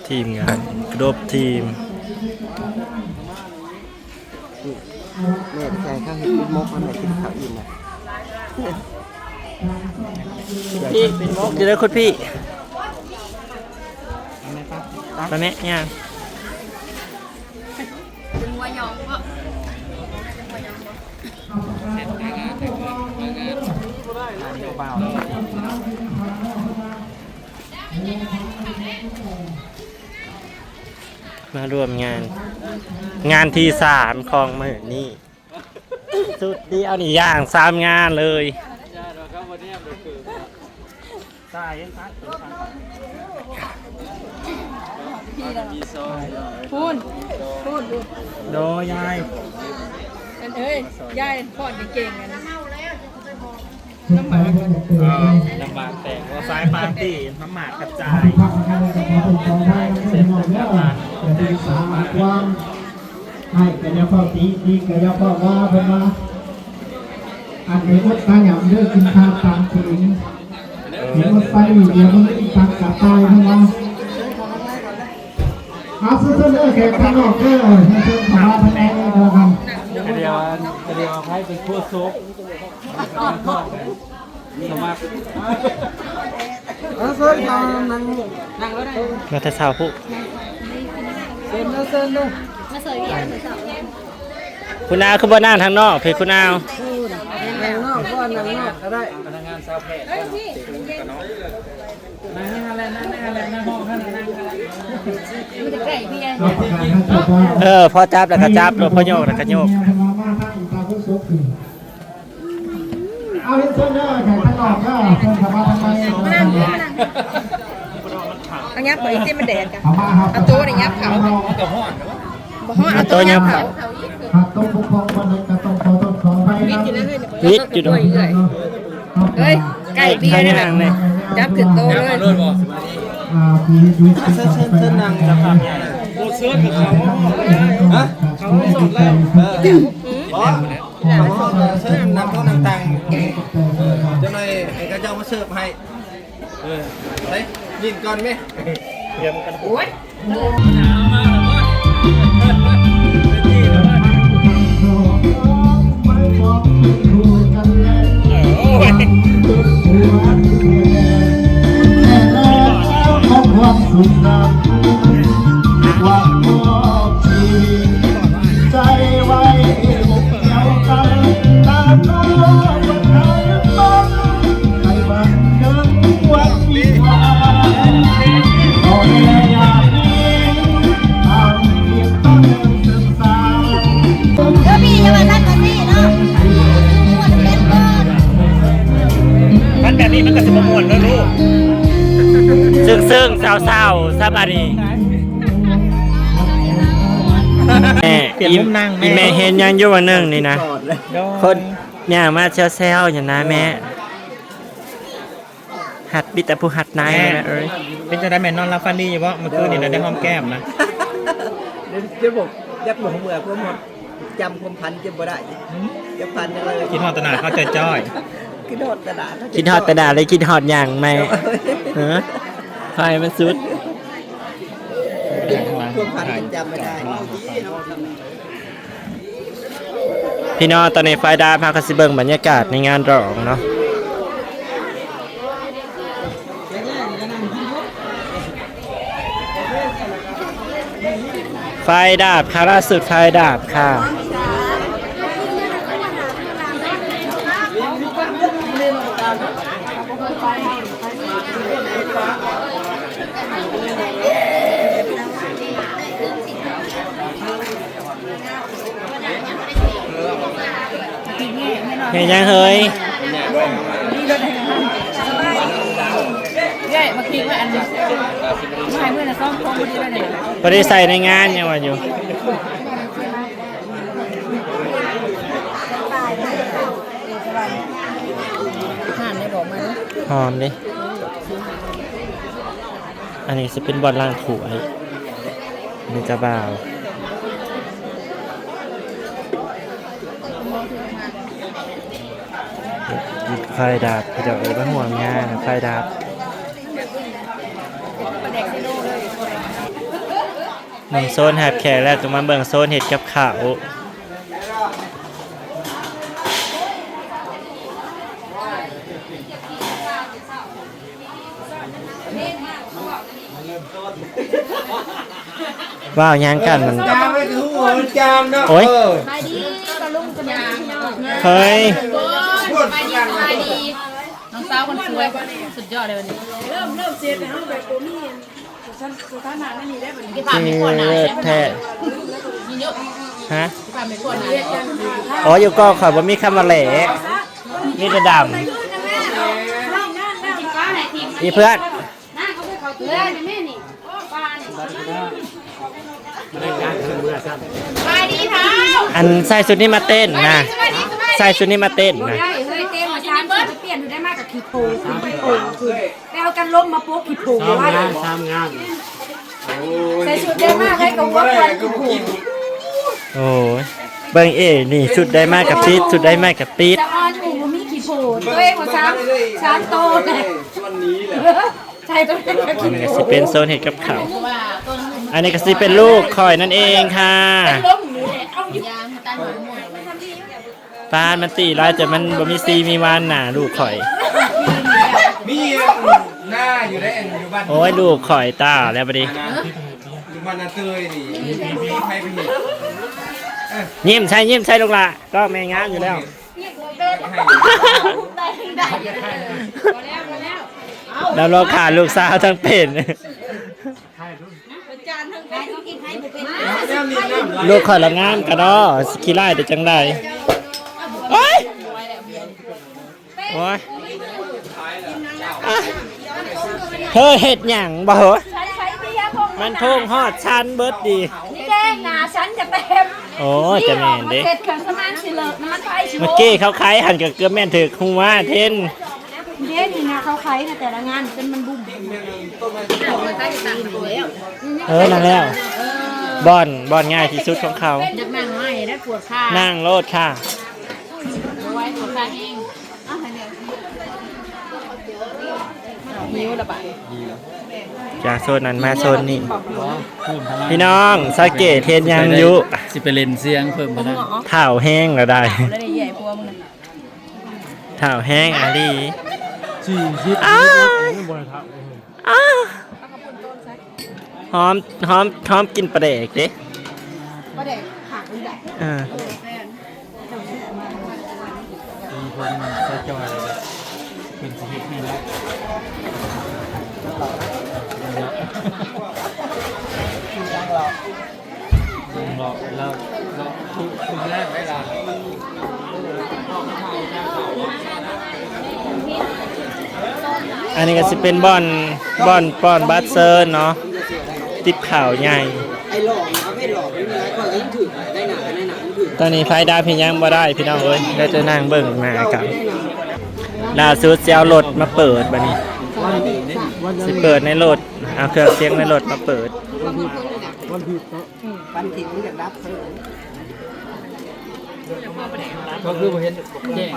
ທີມງານ ຄົບທີມ. ແມ່ໄປໃສ່ເຂົ້າເຮັດກິນໝົກ ແລ້ວແມ່ກິນເຂົ້າອີ່ມແລ້ວ. ເປັນໝົກ ຢູ່ເດີຄຸນພີ່ ໄປແມ່ຍ່າງ. ເປັນຫົວຫຍອງບໍ່? ເປັນຫົວຫຍອງບໍ່? ມາຮ່ວມງານ ງານທີສາມຂອງມື້ນີ້. ຊຸດດຽວນີ້ ຍ່າງສາມງານເລີຍ. ພຸ້ນ ພຸ້ນ ໂດຍຍາຍ ອັນເອີຍ ຍາຍຟ້ອນເກັ່ງໆ ອັນ ນ້ຳໝາກ ເອີ ນ້ຳໝາກແຕກ ວ່າສາຍປາຕີ້ ນ້ຳໝາກກະຈາຍ ເສັດເປັນກະບານ ແຕ່ດີສາມາດຄວາມ ໃຫ້ກະຢ່າເຝົ້າຕິ ດີກະຢ່າເຝົ້າວ່າ ເພິ່ນວ່າ ອັນໃດອົດຕາຍາມເດີ ກິນຂ້າວຕາມເຂງ ໃຫ້ອົດປານນີ້ ດຽວມື້ນີ້ປັກກະຕາຍ ເພິ່ນວ່າ. ເອົາ ເຊີນເດີ ແຂກທາງນອກເດີ ເຊີນເຂົ້າມາທາງໃນເດີ ກໍແລ້ວກັນ ກະດຽວ ກະດຽວໃຜເປັນໂຄສົກ ສະໝັກ ເຊີນເຂົ້າມານັ່ງ ນັ່ງເລີຍ ມາແຕ່ເຊົ້າພຸ້ນ ເຊີນເດີ ເຊີນເດີ ມາຊ່ອຍວຽກ ຄຸນອາວຄືບໍ່ນັ່ງທາງນອກພີ້ ຄຸນອາວ ນັ່ງນອກ ບໍ່ນັ່ງນອກກໍໄດ້ ພະນັກງານຊາວແພດ ເອີ ນັ່ງຫັ້ນແຫຼະ ນັ່ງຫັ້ນແຫຼະ ນັ່ງຫ້ອງຫັ້ນແຫຼະ ນັ່ງຫັ້ນແຫຼະ ມັນຈະໃກ້ເພຍ ເອີ ພໍຈັບແລ້ວກໍຈັບ ພໍໂຍກແລ້ວກໍໂຍກ. ເອົາ ເຊີນເດີ ແຂກທາງນອກເດີ ເຊີນເຂົ້າມາທາງໃນ ເອົາຫຍັບໄປ ຕິ ມັນແດດກະ ເອົາໂຕນີ້ຫຍັບເຂົ້າ ມັນກໍຮ້ອນ ບໍ່ຮ້ອນ ເອົາໂຕຫຍັບເຂົ້າ ຫາກຕົກບົກຜ່ອງປານໃດກໍຕ້ອງຂໍໂທດຂໍອະໄພນຳ ວິດຢູ່ດອກ ເອີຍ ໃກ້ເບຍແລ້ວ ຈັບຂຶ້ນໂຕເລີຍ ອ່າ ເຊີນ ເຊີນ ເຊີນນັ່ງ ໂອ້ ເຊີນ ຮະ ເອີ ບໍ່ ເຊີນ ນັ່ງໂຕະນັ່ງຕັ່ງ ເອີ ຈັກໜ່ອຍໃຫ້ເຂົາເຈົ້າມາເສີບໃຫ້. ເອີ ໄປ ຍິງກ່ອນແມະ ຕຽມກັນ ໂອ້ຍ ເອີ ພີ່ ຢ່າວ່າຊັ້ນກວ່ານີ້ເນາະ ມ່ວນແມ່ນກ່ອນ ມັນແບບນີ້ມັນກໍຊິບໍ່ມ່ວນເດີລູກ ເຊິ່ງໆ ເສົ້າໆ ຊະບາດນີ້. ແມ່ ປ່ຽນມຸມນັ່ງແມ່ ອີ່ແມ່ເຫັນຫຍັງຢູ່ວ່າໜຶ່ງນີ້ນະ ໂດຍ ຄົນຍ່າງມາແຊວໆ ຢູ່ນະແມ່ ຮັກ ມີແຕ່ຜູ້ຮັກນາຍ ແມ່ ແມ່ເອີຍ. ເປັນຈັ່ງໃດແມ່ ນອນຫຼັບຝັນດີຢູ່ບໍ່? ເມື່ອຄືນນີ້ນະໄດ້ຫອມແກ້ມນະ ເຈັບ ຢາກບໍ່ເມືອ ຄວາມຮອດ ຈຳຄວາມຝັນເຈັບບໍ່ໄດ້ ຈະຝັນຈັ່ງໃດ ຄິດຮອດແຕ່ໜ້າເຂົາຈ່ອຍໆ ຄິດຮອດແຕ່ໜ້າເຂົາ ຄິດຮອດແຕ່ໜ້າ ແລ້ວຄິດຮອດຫຍັງແມ່? ຮະ ໃຫ້ມັນສຸດ ຄວາມຝັນຈະຈຳບໍ່ໄດ້. ພີ່ນ້ອງ ຕອນນີ້ໄຟດັບ ເຮົາກໍຊິເບິ່ງບັນຍາກາດໃນງານດອງເນາະ. ໄຟດັບຄ່າ ລ່າສຸດໄຟດັບຄ່າ. ເຮັດຫຍັງເຮີ້ຍ? ເອື້ອຍ ມາຄິດວ່າອັນ ມາໃຫ້ມື້ລະສອງໂຕ ພໍດີເລີຍ ພໍດີໃສ່ໃນງານ ຍັງວ່າຢູ່. ຫອມເດ້. ອັນນີ້ຊິເປັນບ່ອນລ້າງຖ້ວຍ ມີແຕ່ບ່າວ ໄຟດັບ ເຈົ້າເອີຍ ມາຮ່ວມງານ ໄຟດັບ. ເບິ່ງໂຊນຮັບແຂກແລ້ວ ຕ້ອງມາເບິ່ງໂຊນເຮັດກັບເຂົ້າ. ເວົ້າຫຍັງກັນ? ໂອ້ຍ ສະບາຍດີປ້າລຸງ ສະບາຍດີພີ່ນ້ອງ ເຮີຍ ສະບາຍດີ ສະບາຍດີ ນ້ອງສາວຄົນສວຍ ສຸດຍອດເລີຍວັນນີ້ ເລີ່ມ ເລີ່ມເສດແລ້ວ ເຮົາແບບບໍ່ມີອັນ ສະຖານະໃນນີ້ໄດ້ບັດນີ້ ເກີດແທ້ ຮະ? ອໍ ຢູ່ກໍຂ້ອຍບໍ່ມີຄຳວ່າແຫຼະ ມີແຕ່ດຳ ອີເພື່ອນ ອັນໃສ່ຊຸດນີ້ມາເຕັ້ນນະ ໃສ່ຊຸດນີ້ມາເຕັ້ນນະ ເຮີຍ ເຕັ້ນມາສາມຊຸດ ໄປປ່ຽນໄດ້ມາກັບຂີ້ໂພ ໄປເອົາກັນລົມມາໂປະຂີ້ໂພ ສາມງານ ສາມງານ ໂອ້ຍ ໃສ່ຊຸດໃດມາໃຜກໍຫົວຄວັນຢູ່ພຸ້ນ ໂອ້ຍ ເບິ່ງເອນີ້ ຊຸດໃດມາກະປິດ ຊຸດໃດມາກະປິດ ສະອອນໝູ່ບໍ່ມີຂີ້ໂພ ຕົວເອງວ່າສາມ ສາມໂຕແຫຼະ ສ່ວນນີ້ແຫຼະ ໃສ່ຕົວເອງກະຂີ້ໂພ ອັນນີ້ກະຊິເປັນໂຊນເຮັດກັບເຂົ້າ ອັນນີ້ກະຊິເປັນລູກຂ້ອຍນັ້ນເອງຄ່ະ ເປັນລົມນີ້ແຫຼະ ເອົາຢູ່ ປານມັນຕີຫຼາຍ ແຕ່ມັນບໍ່ມີສີມີວັນໜ້າລູກຂ້ອຍ ມີນາຢູ່ໄດ໋ ຢູ່ບ້ານ ໂອ້ຍ ລູກຂ້ອຍຕາແລ້ວບັດນີ້ ຢູ່ບ້ານນາເຕີຍນີ້ ມີໃຜໄປເຮັດ ຍິ້ມໃສ່ ຍິ້ມໃສ່ລູກຫຼ້າ ກໍແມ່ງາມຢູ່ແລ້ວ ລາວລໍຖ້າລູກສາວທັງເປັນ ລູກຂ້ອຍລະງາມກະດໍ ຂີ້ຮ້າຍແຕ່ຈັ່ງໃດ ໂອ້ຍ ໂອ້ຍ ເຮີ້ຍ ເຮັດຫຍັງບໍ່ເຮີ້ຍ ມັນໂພງຮອດຊັ້ນເບິດດີ ແກ້ງໜ້າຊັ້ນກະເຕັມ ໂອ້ຍ ຈະແມ່ນເດ້ ເຮັດເຄື່ອງສຳອາງຊິເລີດ ນ້ຳມັນໄຟຊິ ເມື່ອກີ້ເຂົາໄຂຫັ້ນກະເກືອບແມ່ນຖືກຫົວເທັນ ເດ້ນີ້ນະ ເຂົາໄຂນະ ແຕ່ລະງານຈົນມັນບຸ້ມ ເອີ ນັ້ນແລ້ວ ບ່ອນ ບ່ອນງ່າຍທີ່ສຸດຂອງເຂົາ ຢາກນັ່ງໃໝ່ໄດ້ ປວດຂາ ນັ່ງໂລດຄ່ະ ບໍ່ໄຫວ ປວດຂາແຮງ ຫິວລະບາດ ຈາກໂຊນນັ້ນມາໂຊນນີ້ ພີ່ນ້ອງ ສາເກດເຮັດຫຍັງຢູ່ ຊິໄປຫຼິ້ນສຽງເພີ່ມພະລັງ ທ້າວແຮງລະໄດ໋ ທ້າວແຮງລະໄດ໋ ເອີ ທ້າວແຮງອີ່ຫຼີ ສີ່ສິບ ອ້າຍ ບໍ່ໄດ້ຖາມ ອ້າຍ ຫອມ ຫອມ ຫອມກິ່ນປາແດກເດ້ ປາແດກຂາດນີ້ແຫຼະ ເອີ ມີຄົນໃສ່ຈ່ອຍເພິ່ນຊິເຮັດໃຫ້ແລ້ວ ອັນນີ້ກະຊິເປັນບ່ອນ ບ່ອນປ້ອນບັດເຊີນເນາະ ຕິບຂາວໃຫຍ່ ຕອນນີ້ໄຟດັບເຮັດຫຍັງບໍ່ໄດ້ພີ່ນ້ອງເອີຍ ໄດ້ແຕ່ນັ່ງເບິ່ງໜ້າກັນ ລ່າສຸດຊິເອົາລົດມາເປີດບັດນີ້ ຊິເປີດໃນລົດ ເອົາເຄື່ອງສຽງໃນລົດມາເປີດ ວັນອາທິດມັນຈະດັບ ກໍຄືບໍ່ເຫັນແຈ້ງ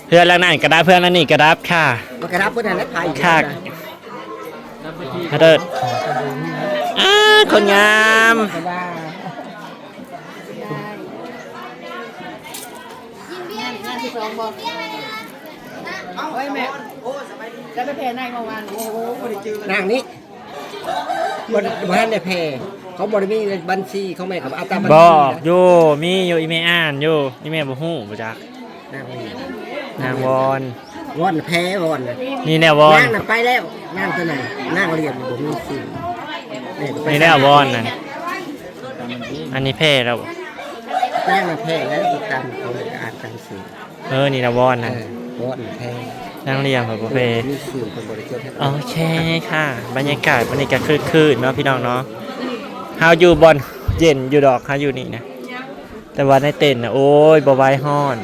ເຮືອນຫຼັງນັ້ນກະດັບ ເຮືອນຫຼັງນີ້ກະດັບຄ່ະ ມັນກະດັບເບິດຫັ້ນແຫຼະ ໄຟ ຄັກ ອາເດີດ ອາ ຄົນງາມ ງານ ງານທີສອງບໍ່ ໂອ້ຍແມ່ ແລ້ວໄປແຜ່ໃນເມື່ອວານ ໂອ້ໂຫ ບໍ່ໄດ້ຈື່ ນາງນີ້ ບໍ່ ບໍ່ທັນໄດ້ແຜ່ ເຂົາບໍ່ໄດ້ມີບັນຊີຂອງແມ່ ເຂົາເອົາຕາມບັນຊີ ບອກຢູ່ ມີຢູ່ ອີ່ແມ່ອ່ານຢູ່ ອີ່ແມ່ບໍ່ຮູ້ບໍ່ຈັກ ນາງວອນ ນາງວອນ ວອນແຜ່ ວອນ ນີ້ແຫຼະວອນ ນາງນະໄປແລ້ວ ນາງຕົວນັ້ນ ນາງລຽນບໍ່ມີຊື່ ນີ້ແຫຼະວອນນັ້ນ ອັນນີ້ແຜ່ແລ້ວ ນາງນະແຜ່ແລ້ວ ຕິດຕາມເຂົາ ອ່ານຕາມຊື່ ເອີ ນີ້ລະວອນນັ້ນ ເອີ ວອນແທ້ ນາງລຽມເພິ່ນບໍ່ເປ ມີຊື່ເພິ່ນບໍ່ໄດ້ເກີດໃຫ້ ໂອເຄຄ່ະ ບັນຍາກາດມື້ນີ້ກະຄຶກຄື້ນເນາະພີ່ນ້ອງເນາະ ເຮົາຢູ່ບ່ອນເຢັນຢູ່ດອກ ເຮົາຢູ່ນີ້ນະ ແຕ່ວ່າໃນເຕັນນະ ໂອ້ຍ ບໍ່ໄຫວ ຮ້ອນ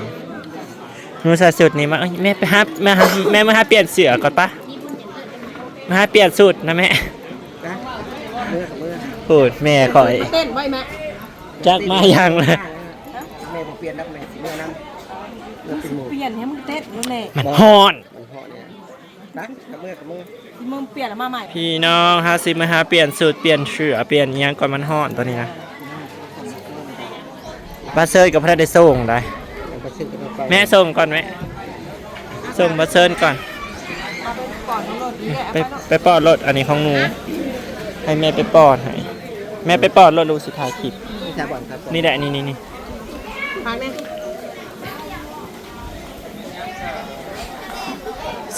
ໜູໃສ່ຊຸດນີ້ມາ ເອີຍ ແມ່ໄປຫາ ແມ່ຫາ ແມ່ມາຫາປ່ຽນເສື້ອກ່ອນປະ ມາຫາປ່ຽນຊຸດນະແມ່ ຈ້ະ ເມືອ ເມືອ ໂອ້ຍ ແມ່ຂ້ອຍ ເຕັ້ນໄວ້ແມ່ ຈັກມາຫຍັງລະ ແມ່ບໍ່ປ່ຽນດອກ ແມ່ຊິເມືອນຳ ເມືອເປັນໝູ່ ປ່ຽນໃຫ້ມັນເຕັດໂລດແຫຼະ ມັນຮ້ອນ ມັນຮ້ອນນີ້ນະ ໄປ ເມືອກະເມືອ ມຶງປ່ຽນແລ້ວມາໃໝ່. ພີ່ນ້ອງ ເຮົາຊິມາຫາປ່ຽນສູດ ປ່ຽນເສື້ອ ປ່ຽນອີ່ຫຍັງກ່ອນ ມັນຮ້ອນຕອນນີ້ນະ. ບັດເຊີນກໍບໍ່ທັນໄດ້ສົ່ງໃດ. ແມ່ສົ່ງກ່ອນແມ່ ສົ່ງບັດເຊີນກ່ອນ. ໄປ ໄປປ້ອນໂລດ ອັນນີ້ຂອງໜູ ໃຫ້ແມ່ໄປປ້ອນໃຫ້. ແມ່ໄປປ້ອນໂລດ ລູກຊິຖ່າຍຄລິບ. ນີ້ແຫຼະ ນີ້ໆໆ ຝາກແດ່.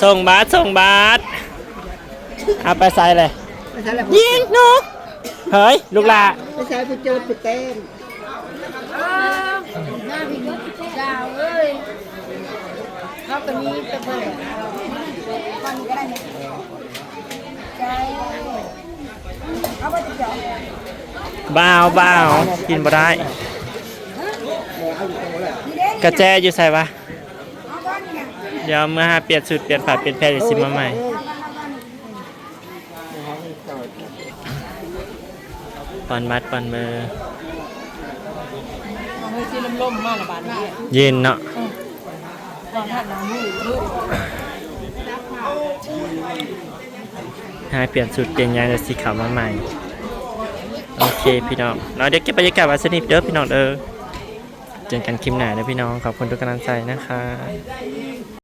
ສົ່ງບາດ ສົ່ງບາດ. ເອົາໄປໃສເລີຍ? ໄປໃສລະ? ຍິງໜູ. ເຮີຍ ລູກຫຼ້າ ໄປໃສ? ໄປເຈີໄປເຕັ້ນ. ເອີ ໜ້າພີ່ດາວເອີຍ ເຮົາກໍມີແຕ່ເບິ່ງ ບໍ່ເອົາ ບໍ່ເອົາ ກິນບໍ່ໄດ້. ກະແຈຢູ່ໃສວະ? ດຽວເມືອຫາປ່ຽນສູດ ປ່ຽນຜ້າປ່ຽນແພດ ຊິມາໃໝ່. ປ່ອນບັດປ່ອນເບີ. ເອົາເຮີຍ ຊິລົມໆມາລະບາດນີ້. ເຢັນເນາະ. ອືມ ນອນທັນນອນຢູ່ລູກ. ຫາປ່ຽນສູດປ່ຽນຫຍັງ ແລ້ວຊິເຂົ້າມາໃໝ່. ໂອເຄພີ່ນ້ອງເນາະ ດຽວເກັບບັນຍາກາດໄວ້ສ່ຳນີ້ເດີພີ່ນ້ອງເດີ. ເຈີກັນຄລິບໜ້າເດີພີ່ນ້ອງ. ຂອບຄຸນທຸກກຳລັງໃຈນະຄະ.